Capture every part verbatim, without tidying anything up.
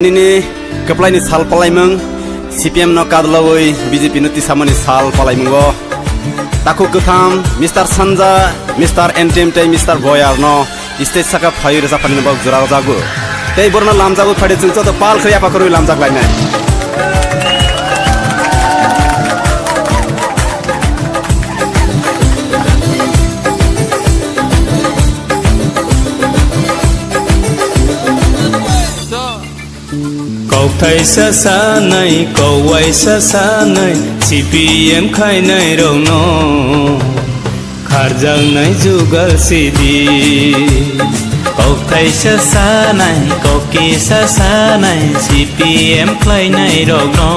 Nini kwplaini sal palaimung, C P M no kadlawi B J P no tisamani sal palaimungo. Takhuk kwtham, Mister Sanja, Mister N T M tei Mister Boyar no stage saka phai rwjapani bok jora rwjago. Tei borno lamjago phade chwng joto pal khri apa khorwi lamjak lainai. Kok thaisa sanai, kok waisa sanai, C P M khainai rokno kharjaknai jugal sidi. Kok thaisa sanai, kok kisa sanai, C P M khlainai rokno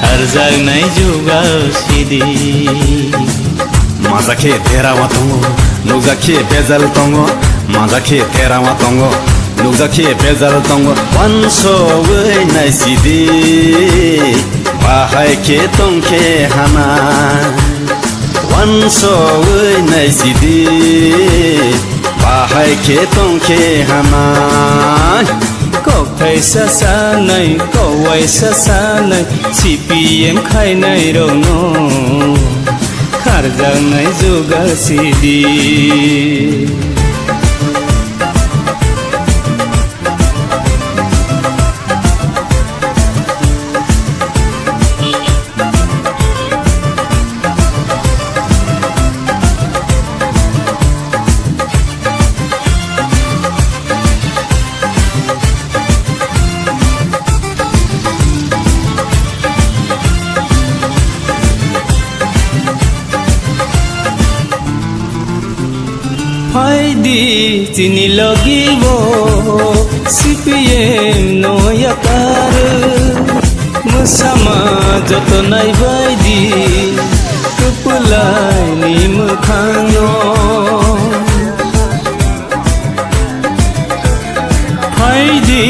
kharjaknai jugal sidi. Majakhe derawa tongo, nukjakhe bejal tongo, majakhe derawa tongo, nukjakhe bejal tongo, wansogwi naisidi, bahai khe tongkhe hana. Wansogwi naisidi, bahai khe tongkhe hana. Kok thaisa sanai, kok waisa sanai, C P M khainai rokno kharjaknai jugal sidi. Phaidi chini logi bo C P M no yakar, mwsama joto naibaidi kwpwlaini mwkhangno. Phaidi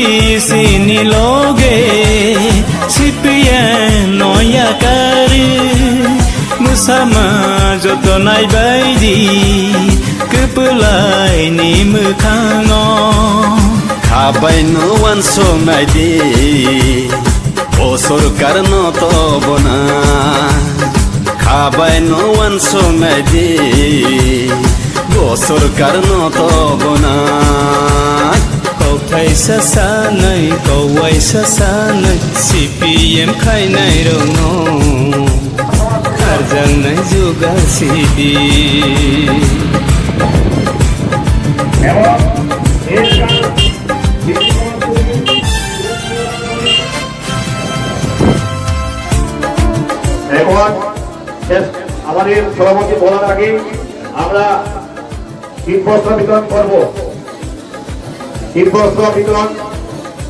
chini loge C P M no yakar, mwsama joto naibaidi kwpwlaini mwkhangno. Khabaino wansoknaidi, o sorkarno tobona. Khabaino wansoknaidi, o sorkarno tobona. Kok thaisa sanai, kok waisa sanai, C P M khainai rokno kharjaknai jugal sidi. এখন শেষ, আমাদের সভাপতি বলার আগে আমরা শীতবস্ত্র বিতরণ করব। শীতবস্ত্র বিতরণ,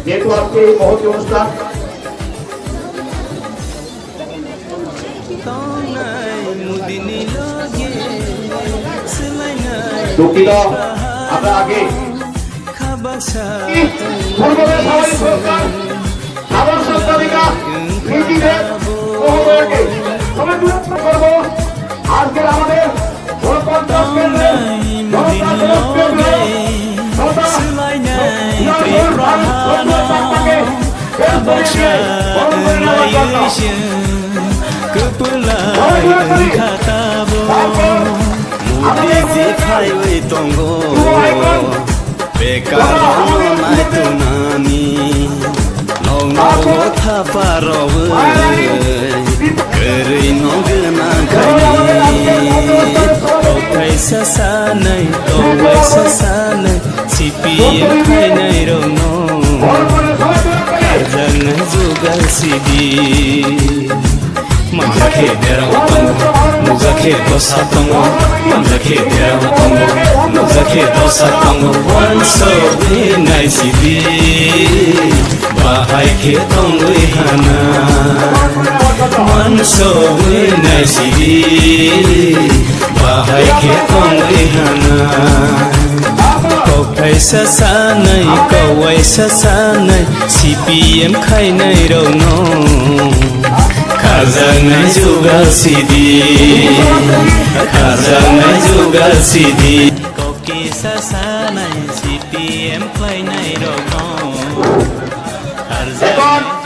যেহেতু আজকে এই মহতী অনুষ্ঠান, দুঃখিত, আমরা আগে পূর্ববঙ্গ সভাপতি পুরস্কার, আদর্শ তালিকা, নীতিদের মহোদয়কে সমাজে করব। আজকের আমাদের ঊনপঞ্চাশ কেন্দ্রের জনতা জনপ্রিয় বিধায়ক তথা জনগণ ভারত সরকার তাকে দেশ থেকে বরণ করে নেওয়ার জন্য। Kwpwlai wngkha tabuk, mudi je phaiwi tongo. Bekar rokno naitonani, nokno o thapa rogwi, kwrwino gwnang khaini. Kok thaisa sanai, kok waisa sanai, C P M khainai rokno kharjaknai jugal sidi. Manjakhe derao tongo, nukjakhe dosa tongo. Manjakhe derao tongo, nukjakhe dosa tongo. Wansogwi naisidi, bahai khe tongwi hana. Wansogwi naisidi, bahai khe tongwi hana. Kok thaisa sanai, kok waisa sanai, C P M khainai rokno kharjaknai jugal sidi, kharjaknai jugal sidi. Kok kisa sanai, C P M khainai rokno Kon